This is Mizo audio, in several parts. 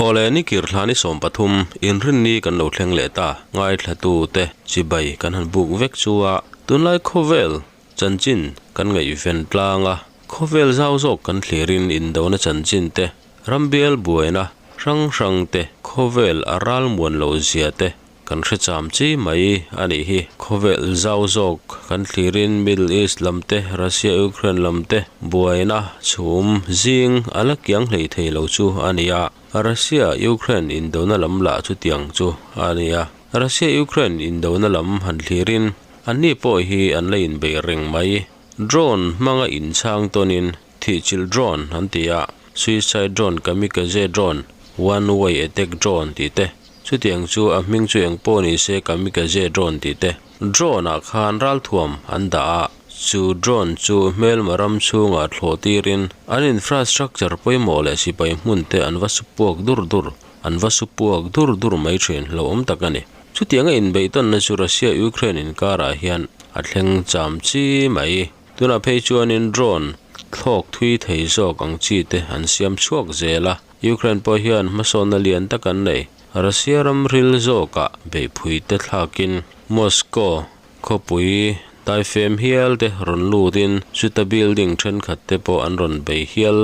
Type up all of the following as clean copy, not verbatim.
Awle ni kir thla ni 13 inrinni kan lo thleng leh ta. Ngaithlatute chibai kan han buk vek chu a. Tunlai khawvel chanchin kan ngaihven tlang a, khawvel zau zawk kan thlirin indona chanchin te, rambial buaina hrang hrang te, khawvel a ralmuan loh zia te kan hre cham chi mai a nih hi. Khawvel zau zawk kan thlirin Middle East lam te, Russia Ukraine lam te buaina chhum zing a la kiang hlei thei lo chu a ni a. Russia Ukraine indona lam lah chutiang chu a ni a. Russia Ukraine indona lam han thlirin anni pawh hi an la inbeih reng mai. Drone hmanga inchhang tawnin thihchilh drone an ti a, suicide drone, kamikaze drone, one way attack drone tih te. Chutiang chu a hming chu eng pawh ni se kamikaze drone tih te. Drone ah khan ralthuam an dah a, chu drone chu hmelma ram chhungah thlawh tirin an infrastructure pawimawh leh sipai hmun te an va su puak dur dur an va su puak dur dur mai thin hlauhawm tak a ni. Chutianga inbeihtawnna chu Russia-Ukraine inkarah hian a thleng cham chi mai. Tunah phei chuanin drone thlawk thui thei zawk ang chi te an siam chhuak zel a. Ukraine pawh hian hmasawnna lian tak an nei. Russia ram ril zawkah beihphui te thlakin Moscow khawpui daifem hial te rawn lutin chuta building thenkhat te pawh an rawn bei hial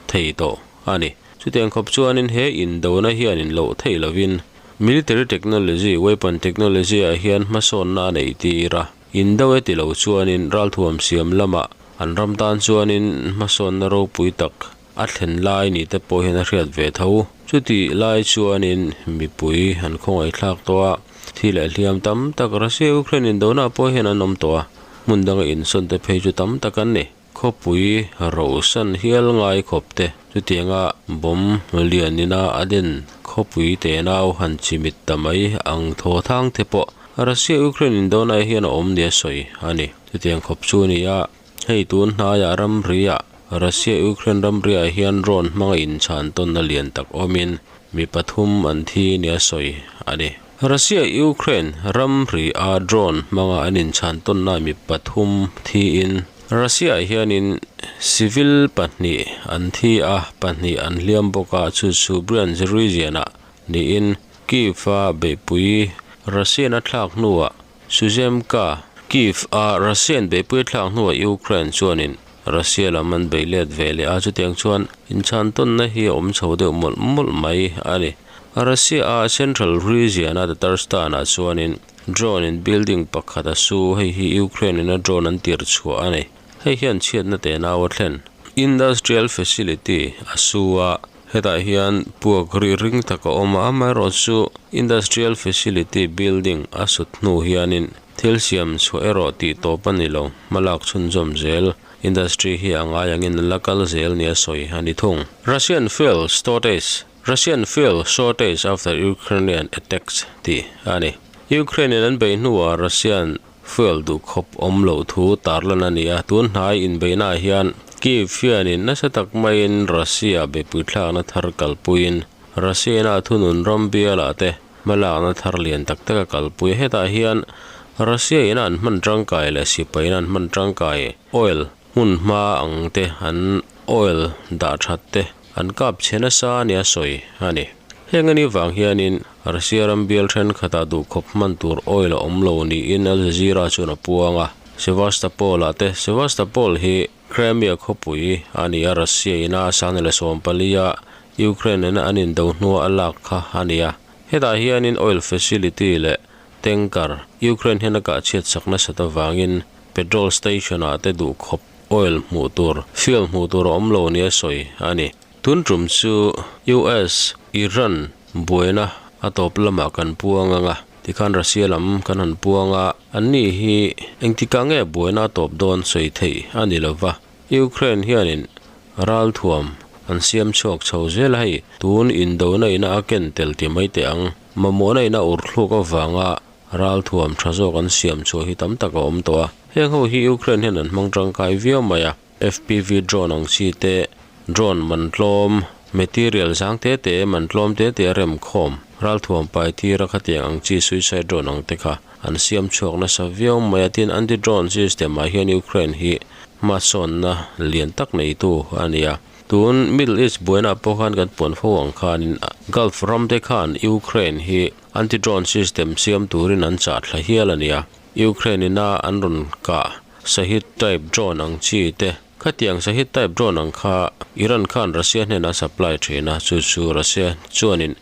thei tawh a ni. Chutiang khawp chuanin he indona hianin loh theih lovin military technology, weapon technology ah hian hmasawnna a neih tir a. Indo e ti lo chuanin ralthuam siam lamah an ram tan chuanin hmasawnna ropui tak A thlen lai ni te pawh hian a hriat ve tho. Chutih lai chuanin mipui an khawngaihthlak tawh a, thi leh hliam tam tak Russia Ukraine indona pawh hian an awm tawh a, hmun danga insawn te phei chu tam tak an ni. Khawpui rohsan hial ngai khawp te chutianga bomb lian ina a den khawpui tenau han chimit ta mai ang thaw thang te pawh Russia Ukraine indona hian a awm nia sawi a ni. Chutiang khawp chu a ni a. Hei tun hnaiah ramriah Russia-Ukraine ramriah hian drone hmanga inchhan tawnna lian tak awmin mi pathum an thi nia sawi a ni. Russia-Ukraine ramri-a drone hmanga an inchhan tawnna mi pathum thiin Russia-ah hianin civil pahnih an thi a, pahnih an hliam bawk a, chu chu Bryansk region-ah niin Kyiv-a beihpui Russian a thlak hnuah Suzemka, Kyiv a Russian beihpui thlak hnuah Ukraine chuanin Russia lam an bei let ve leh a, chutiang chuan inchhan tawnna hi a awm chho deuh mawlh mawlh mai a ni. Russia a central region a Tatarstan ah chuanin drone in building pakhat a su, hei hi Ukraine in a drone an tir chhuah a ni. Hei hian chhiatna tenau a thlen. Industrial facility a su a, Hetah hian puak ri ring tak a awm a, amaherawhchu Industrial Facility Building a sut hnu hianin thil siam chhuah erawh tih tawp a ni lo, hmalak chhunzawm zel industry hi a ngai angin an la kal zel nia sawi a ni thung. Russian fuel shortage Russian fuel shortage after Ukrainian attacks tih a ni. Ukraine in an beih hnuah Russian Fuel duhkhawp awm loh thu tarlan a ni a, tun hnai inbeihnaah hian Kyiv hianin nasa tak maiin Russia beihpui thlakna thar kalpuiin Russia-ina a thunun ram bialah te hmalakna thar lian tak tak a kalpui a. Hetah hian Russia-ina an hman tangkai leh sipaina an hman tangkai oil hmun hma ang te an oil dah that te an kap chhe nasa a nia sawi a ni. Heng ani vang hianin Russia ram bial thenkhatah duhkhawp hman tur oil a awm lo niin Al Jazeera chuan a puang a. Sevastopol ah te Sevastopol hi Crimea khawpui a ni a, Russia ina a sangni leh 14 a Ukraine nena an indo hnua a lak kha a ni a. Hetah hianin oil facility leh tanker Ukraine hian a kah chhiat sak nasat avangin petrol station ah te duhkhawp oil hmuh tur, fuel hmuh tur a awm lo nia sawi a ni. Tun tum chu US, Iran buaina a tawp lamah kan puang ang a, tikhan Russia lam kan han puang a, anni hi engtikah nge buaina a tawp dawn sawi theih a ni lo va, Ukraine hianin ralthuam an siam chhuak chho zel a hei, tun indona ina a ken tel ti mai teh ang, mamawhna ina urthluk avanga ralthuam tha zawk an siam chhuah hi tam tak a awm tawh a, heng ho hi Ukraine hian an hmang tangkai viau mai a. FPV drone ang chi te, drone man tlawm, material zang te te, man tlawm te te a rem khawm, ralthuam pai tir a khatiang ang chi suicide drone ang te kha an siam chhuak nasa viau mai a, tin anti drone system ah hian Ukraine hi hmasawnna lian tak neitu a ni a. Tun Middle East buaina pawh khan kan puan fo ang khanin Gulf ram te khan Ukraine hi anti-drone system siam turin an chah thla hial a nia. Ukraine ina an rawn kah Shahed type drone ang chi te Khatiang Shahed type drone ang kha Iran khan Russia hnenah a supply thin a, chu chu Russia chuanin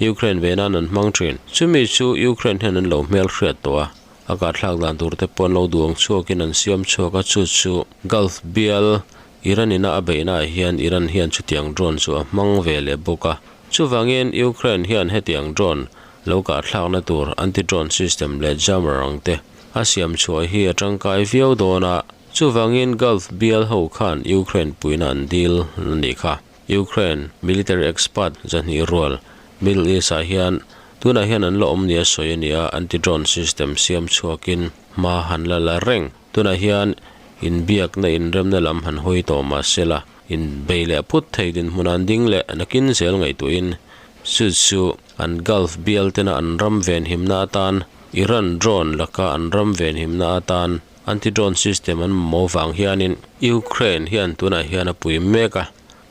Ukraine ve nan an hmang thin. Chumi chu Ukraine hian an lo hmel hriat tawh a, a kahthlak dan tur te pawh an lo duang chhuakin an siam chhuak a, chu chu Gulf bial Iran ina a beihnaah hian Iran hian chutiang drone chu a hmang ve leh bawk a. Chuvangin Ukraine hian hetiang drone lo kahthlakna tur anti-drone system leh jammer ang te a siam chhuah hi a tangkai viau dawn a, Chuvangin Gulf bial ho khan Ukraine puina an dil a nih kha. Ukraine military expert 200 rual Middle East ah hian tunah hian an la awm nia sawi a ni a, anti-drone system siam chhuakin hma han la la reng. Tunah hian inbiakna inremna lam han hawi tawh mah sela, inbei leh phut thei dinhmun an ding leh nakin zel ngaihtuahin chu chu an Gulf bial tena an ram venhimna atan Iran drone laka an ram venhimna atan Anti-drone system an mamawh vang hianin Ukraine hian tunah hian a pui mek a.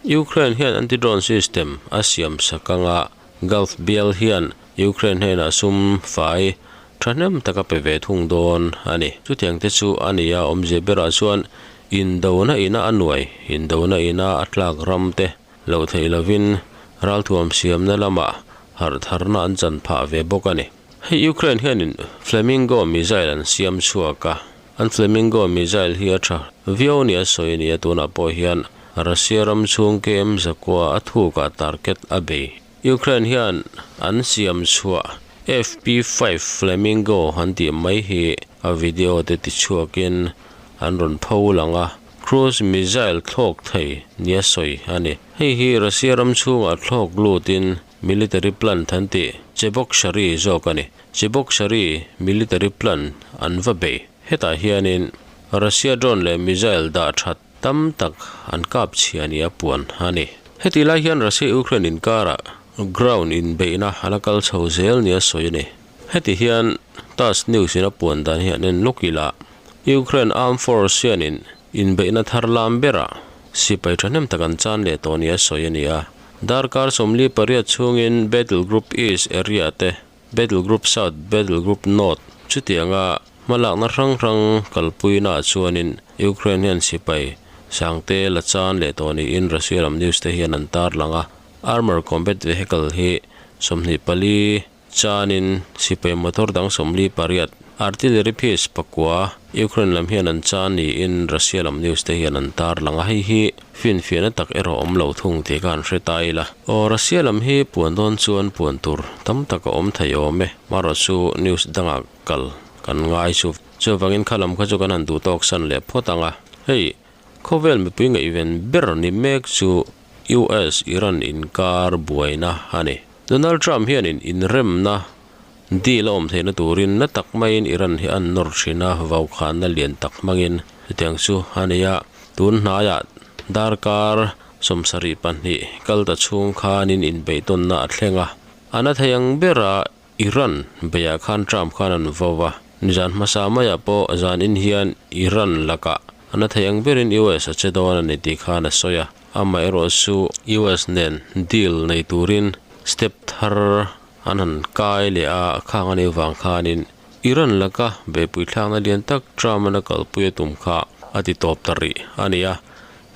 Ukraine hian anti-drone system a siam sak anga Gulf bial hian Ukraine hnenah sum fai thahnem tak a pe ve thung dawn a ni. Chutiang te chu a ni a, awmzia berah chuan indona ina a nuai, indona ina a tlak ram te loh theih lovin ralthuam siamna lamah harh tharna an chan phah ve bawk a ni. Hei Ukraine hianin Flamingo missile an siam chhuak a, an Flamingo missile hi a tha viau nia sawi a ni a, tunah pawh hian Russia ram chhung kem zakua a thukah target a bei. Ukraine hian an siam chhuah FP5 Flamingo an tih mai hi a video te tichhuakin an rawn pho lang a, cruise missile thlawk thei nia sawi a ni. Hei hi Russia ram chhungah thlawk lutin Military plant an tih Cheboksary zawk a ni. Cheboksary military plant an va bei. Hetah hianin Russia drone leh missile dah that tam tak an kap chhia nia puan a ni. Hetih lai hian Russia-Ukraine inkarah ground inbeihna a la kal chho zel nia sawi a ni. Heti hian TASS news in a puan dan hi an en lawk ila, Ukraine armed force hianin inbeihna thar lam berah sipai thahnem tak an chan leh tawh nia sawi a ni a. Darkar 48 chhungin Battle Group East area te, Battle Group South, Battle Group North chutianga hmalakna hrang hrang kalpuinaah chuanin Ukraine hian sipai sangte la chan leh tawh niin Russia lam news te hian an tarlang a. Armour combat vehicle hi 24 Chanin sipai motor dang 48, artillery piece pakua Ukraine lam hian an chan niin Russia lam news te hian an tarlang a, hei hi finfiahna tak erawh awm lo thung tih kha an hre ta ila. Aw, Russia lam hi puan dawn chuan puan tur tam tak a awm thei awm e, marawh chu news dangah kal kan ngai chu. Chuvangin kha lam kha chu kan han duh tawk san leh phawt ang a, hei khawvel mipui ngaihven ber ni mek chu US-Iran inkar buaina a ni. Donald Trump hianin inremna deal a awm theihna turin na tak maiin Iran hi an nawr thin a, vaukhanna lian tak hmangin chutiang chu a nei a. Tun hnaiah darkar 72 kal ta chhung khanin inbeihtawnna a thleng a, a na thei ang bera Iran beiah khan Trump khan an vo a, nizan hmasa maiah pawh zanin hian Iran lakah a na thei ang berin US a che dawn a ni tih khan a sawi a. Amaherawh chu US nen deal nei turin step thar an han kai leh a, khang a nih vang khanin Iran laka beihpui thlakna lian tak Trump-an a kalpui a tum kha a ti tawp ta rih a ni a.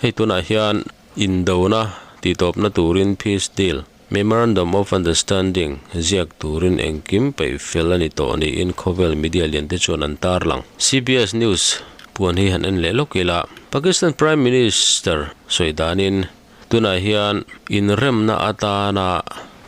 Hei tunah hian indona tihtawpna turin peace deal, memorandum of understanding, ziak turin engkim peih fel a ni tawh niin khawvel media lian te chuan an tarlang. CBS News puan hi han en leh lawk ila, Pakistan Prime Minister sawi danin tunah hian inremna atana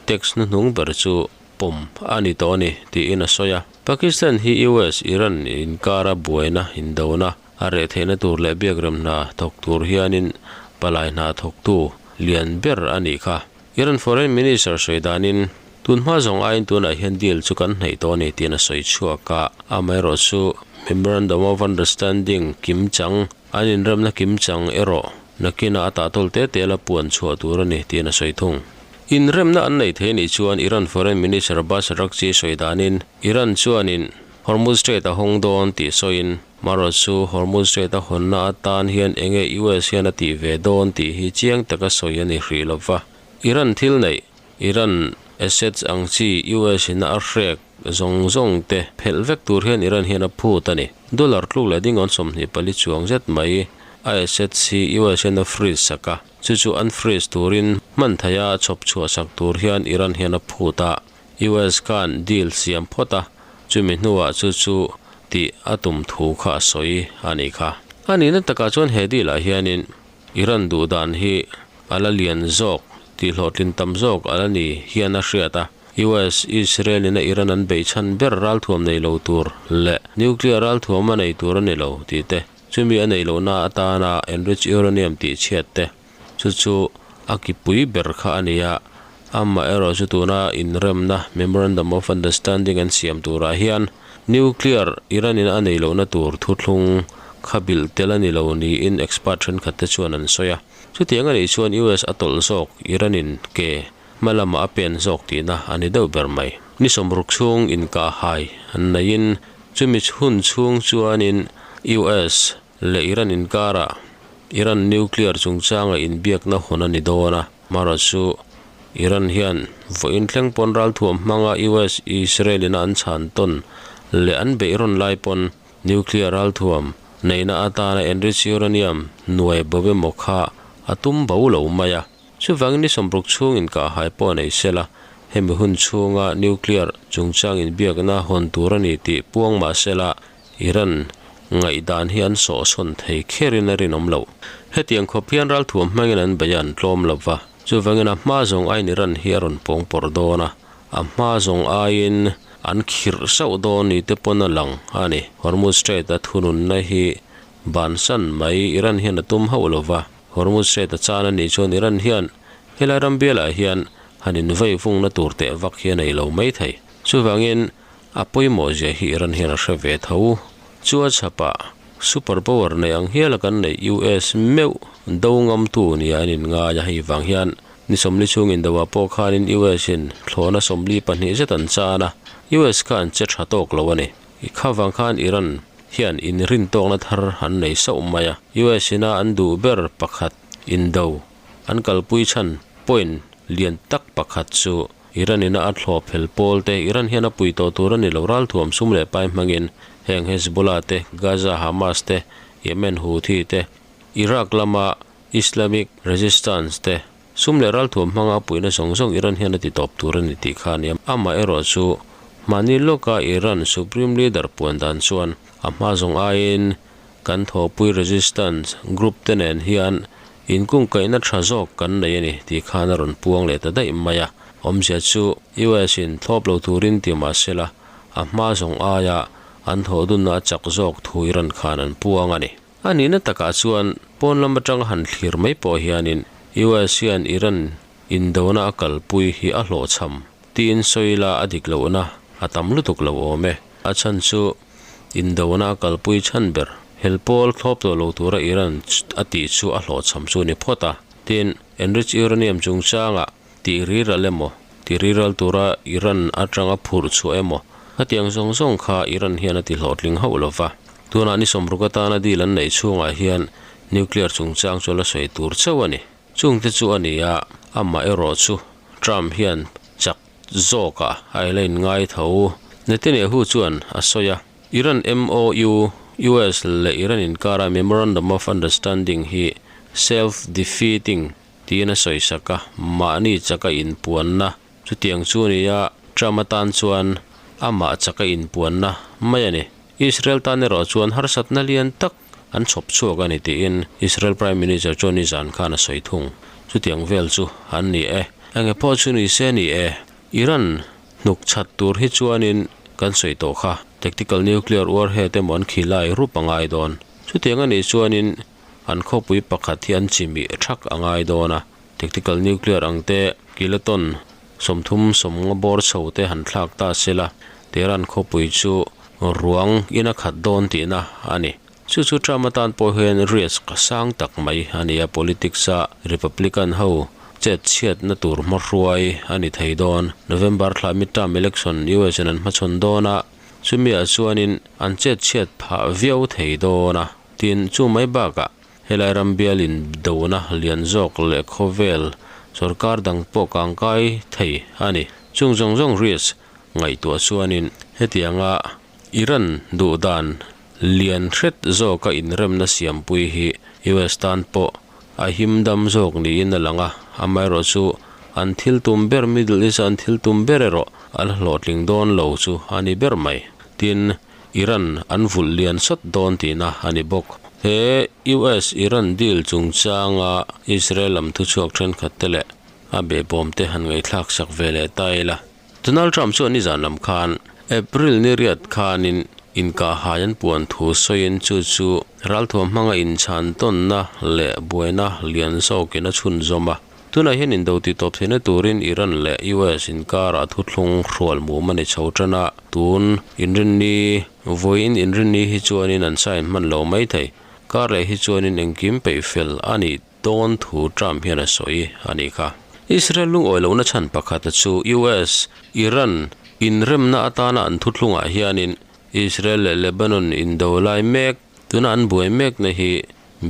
tax hnuhnung ber chu pawm a ni tawh a ni tiin a sawi a. Pakistan hi US, Iran inkara buaina indona a reh theihna tur leh biakrem hna thawk tur hianin palai hna thawktu lian ber a nih kha. Iran Foreign Minister sawi danin tun hma zawng aiin tunah hian deal chu kan hnaih tawh a ni tiin a sawi chhuak a, amaherawh chu Memorandum of Understanding kim chang, an inremna kim chang erawh nakinah a tahtawl te te la puan chhuah tur a ni tiin a sawi thung. Inremna an neih thei anih chuan Iran Foreign Minister Abbas Araghchi sawi danin Iran chuanin Hormuz Strait a hawng dawn tih sawiin. Marawh chu Hormuz Strait a hawnna atan hian enge US hian a tih ve dawn tih hi chiang taka sawi a ni hrih lo va. Iran thil neih, Iran assets ang chi US in a hrek zawng zawng te phelh vek tur hian Iran hian a phut a ni. Dollar tluk leh dingawn 24 chuang zet mai a assets hi US hian a freeze sak a, chu chu an freeze turin hman theiha chhawp chhuah sak tur hian Iran hian a phut a. US khan deal siam phawt a, chumi hnuah chu chu tih a tum thu kha a sawi a nih kha. A nihna takah chuan he deal ah hianin Iran duh dan hi a la lian zawk tih hlawhtlin tam zawk a la ni hian a hriat a. US, Israel in a Iran an beih chhan ber ralthuam nei lo tur leh nuclear ralthuam a nei tur a ni lo tih te, chumi a neih lohna atana enrich uranium tih chhiat te chu chu a kipui ber kha a ni a. Amaherawh chu tuna inremna Memorandum of Understanding an siam turah hian nuclear Iran in a nei lohna tur thuthlung kha bilh tel a ni lo niin expert thenkhat te chuan an sawi a. Chutiang a nih chuan US a tawlh zawk Iran in ke hma lamah a pen zawk tihna a ni deuh ber mai. Ni sawmruk chhung inkahhai an neihin chumi hun chhung chuanin US leh Iran inkarah Iran nuclear chungchanga inbiakna hawn a ni dawn a, marawh chu Iran hian vawiin thleng pawn ralthuam hmanga US Israel ina an chhan tawn leh an beih rawn lai pawn nuclear ralthuam neihna atana enriched uranium nuai bo emaw kha a tum bo lo mai a. Chuvangin ni sawmruk chhung inkahhai pawh nei sela, hemi hun chhunga nuclear chungchang inbiakna hawn tur a ni tih puang mah sela, Iran ngaihdan hi an sawhsawn thei kherin a rinawm loh. Hetiang khawp hian ralthuam hmangin an bei a an tlawm lo va, chuvangin a hma zawng aiin Iran hi a rawn pawng pawrh dawn a, a hma zawng aiin an khirh sauh dawn ni te pawn a lang a ni. Hormuz Strait a thununna hi bansan mai Iran hian a tum hauh lo va, Hormuz Strait a chan a nih chuan Iran hian helai ram bialah hian han invei vungna tur teh vak hi a nei lo mai thei. Chuvangin A pawimawh zia hi Iran hian a hre ve tho. Chu a chhapah super power nei ang hiala kan neih US meuh do ngamtu nia an inngai a, hei vang hian ni 40 chhung indo ah pawh khanin US in thlawhna 42 zet an chan a, US kha an che tha tawk lo a ni. I kha vang khan Iran hian inrin tawkna thar an nei sauh mai a, US ina an duh ber pakhat indo an kalpui chhan point lian tak pakhat chu Iran ina a thlawh phel pawl te, Iran hian a pui tawh tur a ni lo, ralthuam sum leh pai hmangin heng Hezbollah te, Gaza Hamas te, Yemen Houthi te, Iraq lama Islamic Resistance te sum leh ralthuam hmanga a puihna zawng zawng Iran hian a ti tawp tur a ni tih kha a ni a. Amaherawh chu mahni lawka Iran Supreme Leader puan dan chuan a hma zawng aiin kan thawhpui Resistance group te nen hian Inkungkaihna tha zawk kan nei a ni tih khan a rawn puang leh ta daih mai a. Awmzia chu US in thlawp lo turin ti mah sela, a hma zawng aia an thawh dunna a chak zawk thu Iran khan an puang a ni. A nihna takah chuan pawn lam atanga han thlir mai pawh hianin US hian Iran indona a kalpui hi a hlawhchham tiin sawi la a dik lohna a tam lutuk lo awm e. A chhan chu Indona a kalpui chhan ber hel pawl thlawp tawh lo tura Iran a tih chu a hlawhchham chu a ni phawt a. Tin, enriched uranium chungchangah tih riral emaw, ti riral tura Iran atanga phurh chhuah emaw, khatiang zawng zawng kha Iran hian a ti hlawhtling hauh lo va. Tunah ni 60 atana deal an neih chhungah hian nuclear chungchang chu la sawi tur chauh a ni. Chungte chu a ni a, amah erawh chu Trump hian chak zawkah a ela inngai tho. Netanyahu chuan a sawi a, Iran MOU, US leh Iran inkara Memorandum of Understanding hi self-defeating tiin a sawi sak a, mahni chaka inpuanna chutiang chu a ni a, Trump atan chuan amah chaka inpuanna mai a ni. Israel tan erawh chuan harsatna lian tak an chhawp chhuak a ni tiin Israel Prime Minister chuan nizan khan a sawi thung. Chutiang vel chu an ni e. Enge pawh chu ni se ni e. Iran hnuk chhat tur hi chuanin kan sawi tawh kha. Tactical nuclear warhead emaw an khilai rup a ngai dawn. Chutiang a nih chuanin an khawpui pakhat hi an chimih thak a ngai dawn a. Tactical nuclear ang te kiloton 30 sawmnga bawr chho te han thlak ta sela, Tehran khawpui chu ruang in a khat dawn tihna a ni. Chu chu Trump atan pawh hian risk sang tak mai a ni a, politics a Republican ho chet chhiatna tur hmahruai a ni thei dawn. November thla midterm election US in an hmachhawn dawn a. Chumi ah chuanin an chet chhiat phah viau thei dawn a. Tin, chu mai bakah helai ram bialin dona lian zawk leh khawvel sorkar dang pawh kangkai thei a ni. Chung zawng zawng risk ngaihtuah chuanin hetianga Iran duhdan lian hret zawka inremna siampui hi US tan pawh a him dam zawk niin a lang a, amaherawhchu an thil tum ber Middle East-a an thil tum ber erawh a la hlawhtling dawn lo chu a ni ber mai. Tin, Iran an vulh lian sawt dawn tihna a ni bawk. He US-Iran deal chungchanga Israel lam thuchhuak thenkhat te leh a behbawm te han ngaihthlak sak ve leh ta ila. Donald Trump chuan nizan lam khan April ni riat khanin inkahhai an puan thu sawiin chu chu ralthuam hmanga inchhan tawnna leh buaina lian zawkin a chhunzawm a. Tunah hian indo titawp theihna turin Iran leh US inkarah thuthlung hrual mum a ni chho tan a, tun inrinni vawiin inrinni hi chuanin an sign hman lo mai thei. Kar leh hi chuanin engkim peih fel a nih dawn thu Trump hian a sawi a nih kha. Israel lungawi lohna chhan pakhat chu US, Iran inremna atana an thuthlungah hianin Israel leh Lebanon indo lai mek, tuna an buai mekna hi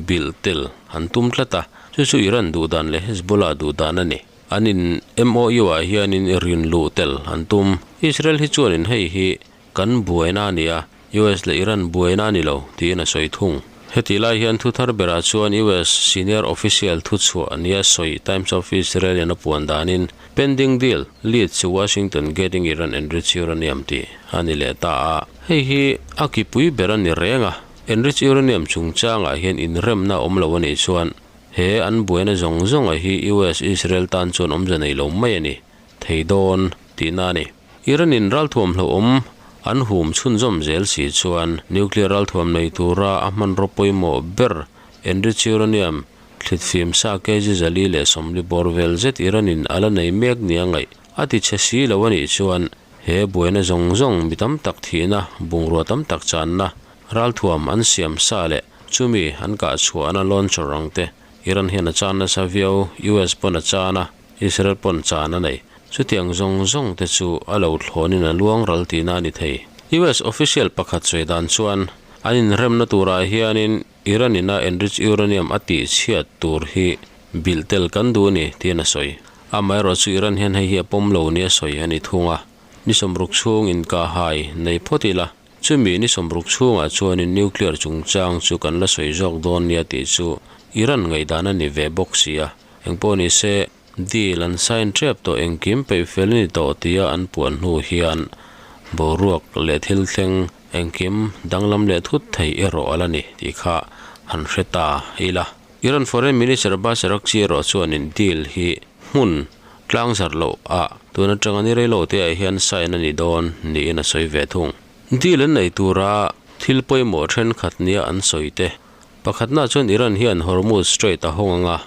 bilh tel an tum tlat a, chu chu Iran duhdan leh Hezbollah duhdan a ni. An in MOU ah hianin rin luh tel an tum. Israel hi chuanin hei hi Kan buaina a ni a, US leh Iran buaina a ni lo, tiin a sawi thung. Hetih lai hian thu thar berah chuan US senior official thuchhuah nia sawi Times of Israel in a puan danin pending deal leads to Washington getting Iran enriched uranium tih a ni leh ta a. Hei hi a kipui ber a ni reng a, enriched uranium chungchangah hian inremna a awm lo a nih chuan he an buaina zawng zawng a hi US-Israel tan chuan awmze nei lo mai a ni thei dawn tihna a ni. Iran-in ralthuam hlauhawm an hum chhunzawm zel si chuan nuclear ralthuam nei tura a hmanraw pawimawh ber enriched uranium thlitfim sa kg 440 bawr vel zet Iran-in a la nei mek nia ngaih a ti chhe si lo a nih chuan he buaina zawng zawng mi tam tak thihna, bungrua tam tak channa, ralthuam an siam sa leh chumi an kah chhuahna launcher ang te Iran hian a chan nasa viau, US pawn a chan a. Israel pawn chan a nei. Chutiang zawng zawng te chu a lo thlawnin a luang ral tihna a ni thei. US official pakhat sawi dan chuan an inremna turah hianin Iran ina enriched uranium a tih chhiat tur hi bilh tel kan duh a ni tiin a sawi. Amaherawh chu Iran hian hei hi a pawm lo nia sawi a ni thung a. Ni sawmruk chhung inkahhai nei phawt ila, chumi ni sawmruk chhungah chuanin nuclear chungchang chu kan la sawi zawk dawn nia tih chu Iran ngaihdan a ni ve bawk si a. Engpawh ni se, deal an sign tep tawh engkim peih fel ni tawh tia an puan hnu hian boruak leh thil thleng engkim danglam leh thut thei erawh a la ni tih kha han hre ta ila. Iran Foreign Minister Abbas Araghchi erawh chuanin deal hi hmun tlangzar loh ah tun atanga ni reilo te ah hian sign a ni dawn niin a sawi ve thung. Deal an nei tura thil pawimawh thenkhat nia an sawi te Pakhatna chuan Iran hian Hormuz Strait a hawng ang a,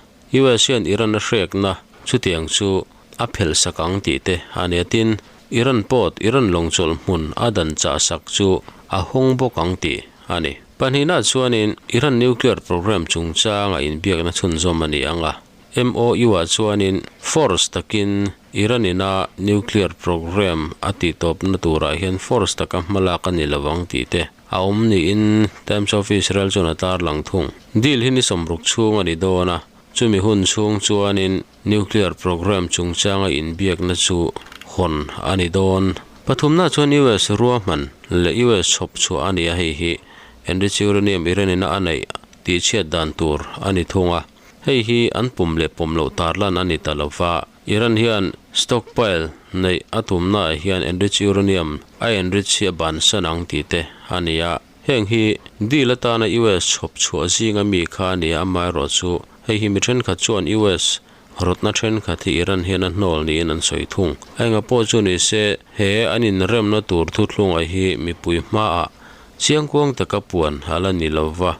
US hian Iran a hrekna chutiang chu a phelh sak ang tih te a ni a. Tin, Iran port, Iran lawngchawlh hmun a dan chah sak chu a hawng bawk ang tih a ni. Pahnihna chuanin Iran nuclear program chungchanga inbiakna chhunzawm a ni ang a, MOU-ah chuanin force takin Iran ina nuclear program a tihtawpna turah hian force taka hmalak a ni lo ang tih te A awm niin Times of Israel chuan a tarlang thung. Deal hi ni 60 chhung a ni dawn a, chumi hun chhung chuanin nuclear program chungchanga inbiakna chu hawn a ni dawn. Pathumna chuan US ruahman leh US chhawp chhuah a ni a, hei hi enriched uranium Iran ina a neih tihchhiat dan tur a ni thung a, hei hi an pum leh pawm loh tarlan a ni ta lo va. Iran hian stockpile neih a tumnaah hian enriched uranium a enrich hi a bansan ang tih te a ni a. Heng hi deal atana US chhawp chhuah zinga mi kha a ni a, amaherawh chu hei hi mi thenkhat chuan US rawtna thenkhat hi Iran hian a hnawl niin an sawi thung. A enga pawh chu ni se, he an inremna tur thuthlunga hi mipui hmaah chiangkuang taka puan a la ni lova.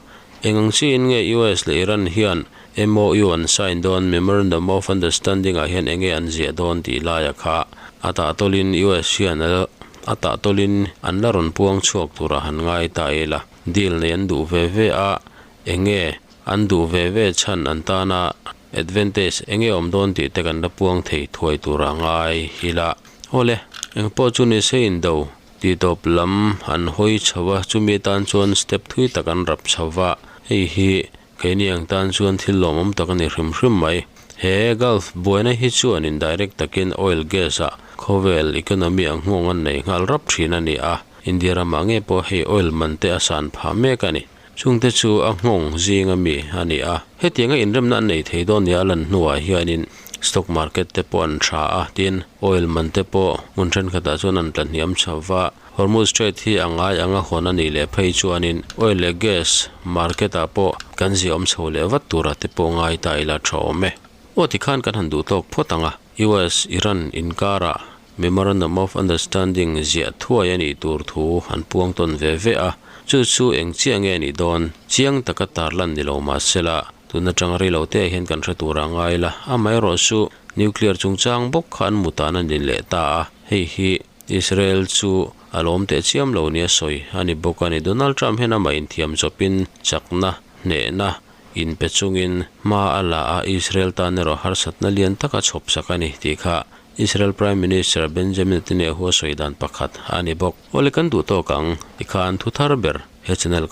Eng ang chiin nge US leh Iran hian MOU an sign dawn, Memorandum of Understanding ah hian enge an ziah dawn tih laia kha a tahtawlin US hian a a tahtawlin an la rawn puang chhuak turah han ngai ta ila. Deal nei an duh ve ve a, enge an duh ve ve chhan an tana advantage enge awm dawn tih te kan la puang thei thuai turah ngai ila. Awle, engpawh chu ni se indo. Tih tawp lam an hawi chho a chumi atan chuan step thui tak an rap chho va hei hi keini ang tan chuan thil lawmawm tak a ni hrim hrim mai. He gulf buaina hi chuanin direct takin oil gas ah khawvel economy ang nghawng an nei nghal rap thin a ni a, India ramah nge pawh hei oil man te a san phah mek a ni. Chungte chu a nghawng zing ami a ni a, hetianga inremna an nei thei dawn nia a lan hnuah hianin stock market te pawh an tha a, tin oil man te pawh hmun thenkhatah chuan an tla hniam chho va, Hormuz Strait hi a ngai anga hawn a nih leh phei chuanin oil leh gas market ah pawh kan ziahawm chho leh vat tura te pawh ngai ta ila tha awm e. Aw tikhan kan han duh tawk phawt ang a, US Iran inkarah Memorandum of Understanding ziah thuai a nih tur thu an puang tawn ve ve a, chu chu eng chiah nge nih dawn chiang taka tarlan ni lo mah sela, tun atanga rei lo te hian kan hre tur a ngai la, amaherawh chu nuclear chungchang bawk kha an mu tan a ni leh ta a, hei hi Israel chu a lawm teh chiam lo nia sawi a ni bawk a ni. Donald Trump hian amah inthiam chawpin chakna, hnehna inpe chungin hma a la a, Israel tan erawh harsatna lian taka chhawp sak a ni tih kha Israel Prime Minister Benjamin Netanyahu a sawi dan pakhat a ni bawk. Awle kan duh tawk ang, tikhan thu thar ber he channel.